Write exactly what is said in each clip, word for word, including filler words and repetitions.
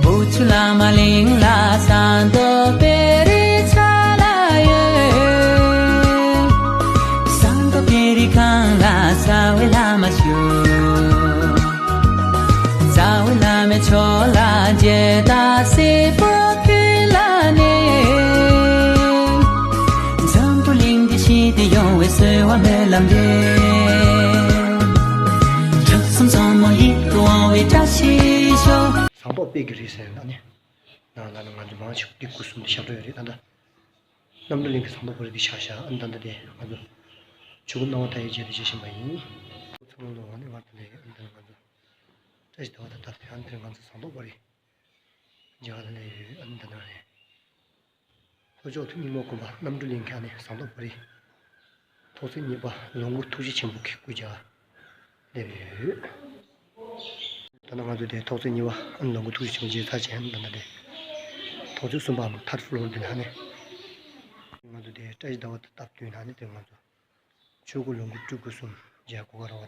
བུ་ཆུ་བླ་མ་གླིང་ལ་ཟངས་མདོག་དཔལ་རི་ཆགས་ལ་ཡོད། ཟངས་མདོག་དཔལ་རི་སྒང་ལ་རྩ་བའི་བླ་མ་བཞུགས། རྩ་བའི་བླ་མའི་ཕྱོགས་ལ་མཇལ་དར་སེར་པོ་ཕུལ་ལ་གནས། འཛམ་བུ་གླིང་འདི་ཞི་བདེ་ཡོང་བའི་གསོལ་བ་སྨོན་ལམ་རེ། དྲུག་གསུམ་གཙང་མ་ཡིད་དུ་འོང་བའི་བཀྲ་ཤིས་ཤོག། ཟངས་མདོག་དཔལ་གྱི་རི་ཟེར་ནས་ནི། ནང་ལ་ནི་ང་ཚོ་མང་ཆེ་བ་འདི་སྐུ་གསུམ་དུ་ཞབས་བྲོ་ཡོད་རེད། ད་ལྟ་གནམ་གྲུ་གླིང་གི་ཟངས་མདོག་དཔལ་རི་འདི་ཆགས་ཤག་ཨ་ནི་ད་ལྟ་དེ་ང་ཚོ་ཆོས་སྐུ་སྣང་བ་མཐའ་ཡས་མཇལ་དུ་བཅར་བཞིན་པ་ཡིན། ཚང་མ་ལོ་ཨ་ནི་ང་ཚོ་ལས་ཨ་ནི་ད་ལྟ་ང་ཚོ་བཀྲ་ཤིས་ཟླ་བ་དང་སྟབས་བསྟུན་ཨ་ནི་དེ་ང་ཚོ་ཟངས་མདོག་དཔལ་རི་མཇལ་ག་ལ་སླེབས་ཡོད། ཨ་ནི་ད་ནང་རེད། ལྷོ་ཕྱོགས་སུ་སྙིགས་མ་དགོན་པ་གནམ་གྲུ་གླིང་གི་ཨ་ནི་ཟངས་མདོག་དཔལ་རི། ཐོག་བརྩེགས་གཉིས་པ་ལོངས་སྐུ་ཐུགས་རྗེ་ཆེན་པོ་གི་སྐུ་མཇལ་སླེབས་ཡོད། ད་ནི་ང་ཚོ་དེ་ཐོག་བརྩེགས་གཉིས་པ་ཨ་ནི་ལོངས་སྐུ་ཐུགས་རྗེ་ཆེན་པོ་མཇལ་ཚར་རྗེས་ཨ་ནི་ད་ནི་དེ་ཐོག་བརྩེགས་གསུམ་པའམ་ཐར་ཌི་ཕི་ལོར་དེ་ནས་ཨ་ནི་ང་ཚོ་དེ་བཀྲ་ཤིས་ཟླ་བ་དང་སྟབས་བསྟུན་ཨ་ནི་དེ་ང་ཚོ། ཆོས་སྐུ་ལོངས་སྐུ་སྤྲུལ་སྐུ་གསུམ་མཇལ་གོ་ག་ར་བ་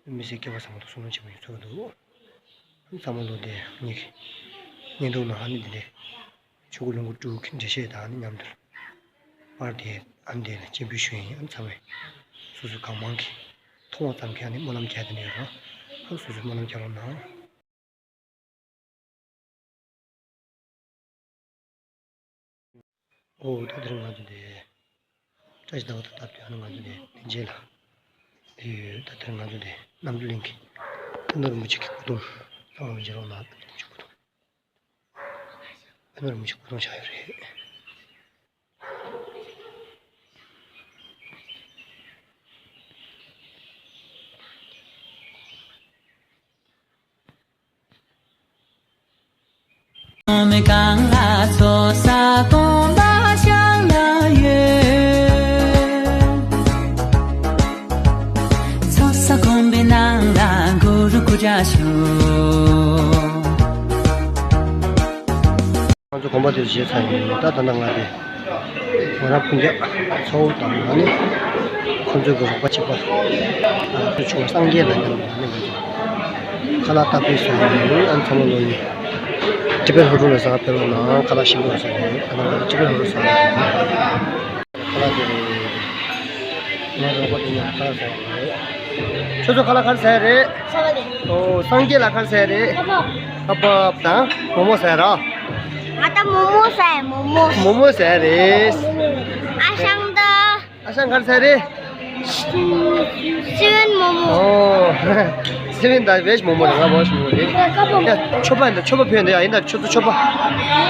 དེ། མི་སེར་སྐྱེས་པ་ཚང་མ་དང་བསོད་ནམས་ཆེན་པོ་ཡོད་ཚོད་འདུག་ཚང་མ་ལོ་དེ་ཉིད་ཀྱི་བརྙན་ཐུང་ནང་ཨ་ནི་འདི་འདྲའི་ཆོས་སྐུ་ལོངས་སྐུ་སྤྲུལ་སྐུ་གི་འགྲེལ་བཤད་དང་ཨ་ནི་མཉམ་དུ་པར་དེ་ཨ་ནི་དེ་ལ་སྤྱན་འབུལ་ཞུ་ཡིན། ཨ་ནི་ཚང་མས་སོ་སོ་གང་མང་གིས་མཐོང་བ་ཙམ་གྱིས་ཨ་ནི་སྨོན་ལམ་རྒྱག་དེ་ནས་ར་ཨ་སོ་སོས་སྨོན་ལམ་རྒྱག་རོགས་གནང་། ཨོ་ད་དེ་རིང་ང་ཚོ་དེ་བཀྲ་ཤིས་ཟླ་བ་དང་སྟབས་བསྟུན་ཨ་ནི་ང་ཚོ་དེ་ལྷན་རྒྱས་ལ་དེ་ཡོད། ད་དེ་རིང་ང་ཚོ་དེ་གནམ་གྲུ་གླིང་གི་ཨ་ནོར་རིན་པོ་ཆེ་གི་སྐུ་གདུང་ཚང་མ་མཇལ་རོགས་གནང་། ཨ་ནོར་རིན་པོ་ཆེ་སྐུ་གདུང་ཨ་ནོར་རིན་པོ་ཆེ་སྐུ་གདུང་ཆགས་ཡོད་རེད། མེ་གང་ལ་ཚོགས་བསགས་སྟོང་པ་ཤར་ལ་ཡོད། ཚོགས་བསགས་དགོན་པའི་ནང་ལ་གུ་རུ་སྐུ་འདྲ་བཞུགས། ང་ཚོ་དགོན་པ་དེར་བཞེས་ཚར་ཡིན། ད་ད་ལྟ་ང་དེ་ང་རང་སྤུན་ཀྱག་ཚ་བོ་དང་ང་ནི་ཁོང་ཚོའི་གི་རོགས་པ་གཅིག་པ་ཨ་ཆུང་བ་སངས་རྒྱས་ལ་མཉམ་དུ་ང་ནི་ང་ཚོ་ཁ་ལག་སྟབས་བདེ་བཟོ་ཡིན། ཨ་ཚང་མ་ལོ་ཡིན། ཏི་པེ་ཧོ་ཊེལ་ལ་ཟ་བ་ཕེབས་རོགས་གནང་། ཁ་ལག་ཞིམ་པོ་བཟོ་ཡིན། ཨ་ནང་ཏི་པེ་ཧོ་ཊེལ་ཟ་བ་ཁ་ལག་དེ་རེད། ང་རོགས་པ་དེ་མཉམ་ཁ་ལག་ཟ་བ་རེད། ཁྱོད་ཚོ་ཁ་ལག་ག་རེ་ཟ་ཡ་རེད། ཨོ་སངས་རྒྱས་ལ་ག་རེ་ཟ་ཡ་རེད། ཁ་བབ་དང་མོག་མོག་ཟ་ཡ་ར། ང་ད་མོག་མོག་ཟ་ཡ། མོག་མོག་མོག་མོག་ཟ་ཡ་རེད། ཨ་ཞང་ད། ཨ་ཞང་ག་རེ་ཟ་ཡ་རེད། སི་ཝེན་མོག་མོག་ཨོ། སི་ཝེན་ད་བེཇ་མོག་མོག་རེད། ང་བེཇ་མོག་མོག་རེད། ཡ་མཆོད་པ་ཡིན་ད། མཆོད་པ་ཕུལ་ཡིན་ད། ཡ་ཡིན་ད་ཁྱོད་ཚོ་མཆོད་པ།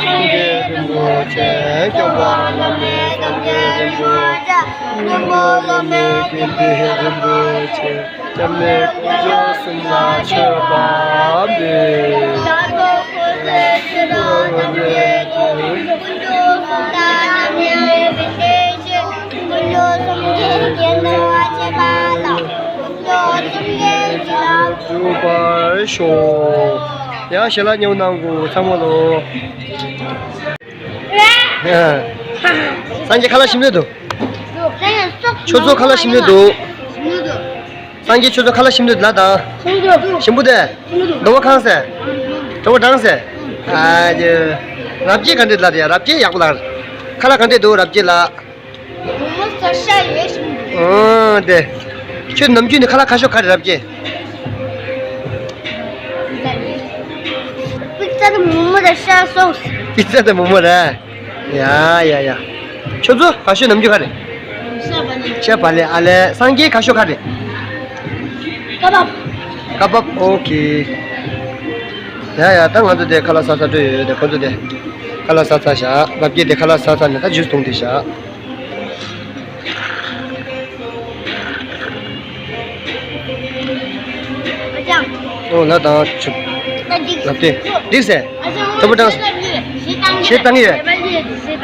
སངས་རྒྱས་རིན་པོ་ཆེ་སྐྱོབ་པ་བླ་མེད་སངས་རྒྱས་རིན་པོ་ཆེ། སྐྱབས་མགོན་བླ་མེད་མཁྱེན་པའི་རིན་པོ་ཆེ། སྐྱབས་གནས་དཀོན་མཆོག་གསུམ་ལ་མཆོད་པ་འབུལ། འགྲུབ་པར་ཤོག་ཡ་ཞལ་ལག་མཉེས་པོ་གནང་གོ་ཚང་མ་ལོ། སངས་རྒྱས་ཁ་ལག་ཞིམ་ནས་འདུག་ཁྱོད་ཚོ་ཁ་ལག་ཞིམ་ནས་འདུག་སངས་རྒྱས་ཁྱོད་ཚོ་ཁ་ལག་ཞིམ་ནས་འདུག་ལ་དང་། ཞིམ་པོ་དེ། འགྲོ་བ་གང་ཟེ། འགྲོ་བ་གྲང་ཟེ། ཨ་ཅེ། རབ་རྒྱས་ག་འདྲས་ལ་དེ་ཡ། རབ་རྒྱས་ཡག་པོ་ལ། ཁ་ལག་ག་འདྲས་འདུག་རབ་རྒྱས་ལ། མོག་མོག་ཟ་ཤ་ཡོད་ཞིམ་འདུག་ཨོ་དེ། ཁྱོད་ནམ་རྒྱུན་ནས་ཁ་ལག་ཁ་ཤོ་ག་རེ་རབ་རྒྱས། པི་ཙ་དང་མོག་མོག་དང་ཤ་སོགས། པི་ཙ་དང་མོག་མོག་རེད། ཡ་ཡ་ཡ། ཁྱོད་ཚོ་ཁ་ཤོ་ནམ་རྒྱུན་ག་རེ། ཤ་བག་ལེབ། ཤ་བག་ལེབ། ཨ་ལས་སངས་རྒྱས་ཁ་ཤོ་ག་རེ། ཀ་བབ། ཀ་བབ། ཨོ་ཁེ། ཡ་ཡ། ད་ང་ཚོ་དེ་ཁ་ལག་ཟ་ས་འགྲོ་ཡོད་དེ། ཁོ་ཚོ་དེ་ཁ་ལག་ཟ་ཚར་བཞག་རབ་རྒྱས་དེ་ཁ་ལག་ཟ་ཚར་ནས་ད་ཇུས་འཐུང་དེ་བཞག་ཨོ་ལ་དང་ཆུ། ལབ་སྟེ། འགྲིག་ཟེར། དོ་པོ་དྲང་། ཞེ་བཏང་ཡོད།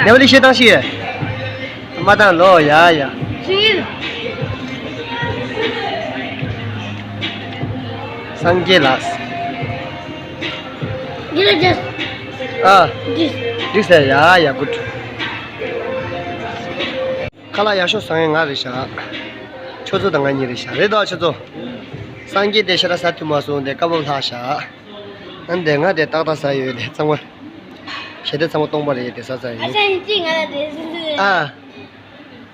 ནེ་པ་ལི་ཞེ་བཏང་ཞིག་ཡོད། མ་བཏང་ལོ་ཡ་ཡ། སངས་རྒྱས་ལགས། ཨ། འགྲིག་ཟེར་ཡ་ཡ་གུད། ཁ་ལག་ཡག་ཤོས་ཟ་མཁན་ང་རེད་ཤག་ཁྱོད་ཚོ་དང་ང་གཉིས་རེད་ཤག་རེད་དོ་ཁྱོད་ཚོ། སངས་རྒྱས་དེ་ཞེ་དྲག་ཟ་ཐུབ་མ་སོང་དེ་བཀའ་བབས་ལྷག་བཞག་ཨ་འདི་ང་དེ་ཏག་ཏག་ཟ་ཡོད་དེ་གཙང་མ། ཞེ་དྲག་ཚང་མ་སྟོང་པ་རེད་དེ་ཟ་ཟ་ཡོད། ཨ་ཅག་ཡིན་གཅིག་ང་ལ་དེ་ཟིན་ཟིན། ཨ།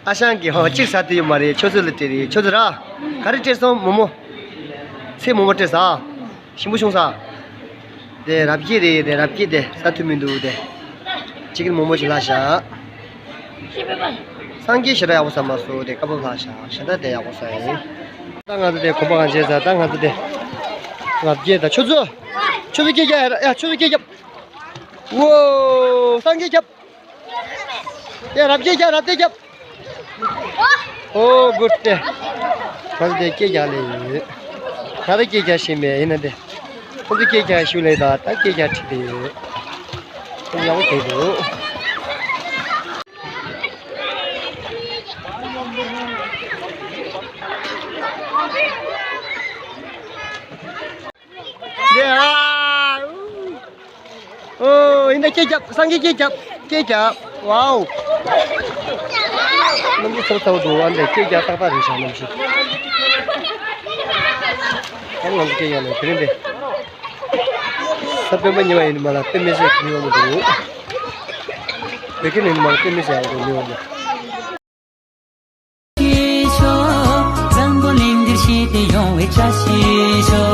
ཨ་ཞང་གིས་ཧོ་གཅིག་ཟ་ཐུབ་ཡོད་མ་རེད། ཆུ་ཚོད་ལ་སྤྲད་རེད། ཆུ་ཚོད་ར། ག་རེ་སྤྲད་སོང་མོག་མོག་ཚེ་མོག་མོག་སྤྲད་ས། ཞིམ་པོ་བྱུང་ས། དེ་རབ་རྒྱས་རེད་དེ་རབ་རྒྱས་དེ་ཟ་ཐུབ་མི་འདུག་དེ། ཅིག་གིན་མོག་མོག་ཅིག་ལྷག་བཞག་སངས་རྒྱས་ཞེ་དྲག་ཡག་པོ་ཟ་མ་སོང་དེ་བཀའ་བབས་ལྷག་བཞག་ཞེ་དྲག་དེ་ཡག་པོ་ཟ་ཡིན། ད་ང་ཚོ་དེ་གོམ་པ་གང་བྱས་ཟ་ད་ང་ཚོ་དེ། རབ་རྒྱས་ད་ཆུ་ཚོད། ཆུ་ཚོད་སྐད་རྒྱག་ཡ་ཆུ་ཚོད་སྐད་རྒྱབ། ཝོ། སངས་རྒྱས་རྒྱབ། ཡ་རབ་རྒྱས་རྒྱབ་རབ་རྒྱས་རྒྱབ། ཨོ་གུར་ཏེ། ང་ཚོ་དེ་སྐད་རྒྱག་ལེ་ཡོད། ང་ཚོ་སྐད་རྒྱག་ཤེས་མེད་ཡིན་ན་དེ། ཁོ་ཚོ་སྐད་རྒྱག་ཤུ་ལེ་ད་ད་སྐད་རྒྱག་ཁྲིད་དེ་ཡོད། ཁོ་ཡག་པོ་བྱས་འདུག་ཨོ། ཡིན་ད་སྐད་རྒྱབ། སངས་རྒྱས་སྐད་རྒྱབ། སྐད་རྒྱབ། ཝའོ། གནམ་གཤིས་ཚ་བོ་ཚ་བོ་འདུག་ཨ་འདྲ་སྐད་རྒྱག་ཏག་ཏག་རེད་ཤག་གནམ་གཤིས། ཨ་ང་ཚོ་སྐད་རྒྱག་ལ་དེ་རིང་འདི། ས་སྤེན་པ་ཉི་མ་ཡིན་མ་ལ་དཔེ་མི་སྲིད་མི་ཡོང་གི་འདུག་བོད་སྐད་ནས་མ་ལ་དཔེ་མི་སྲིད་ཡག་འདུག་མི་ཡོང་གི། བཟང་པོ་གླིང་འདིར་ཞི་བདེ་ཡོང་བའི་བཀྲ་ཤིས་ཤོག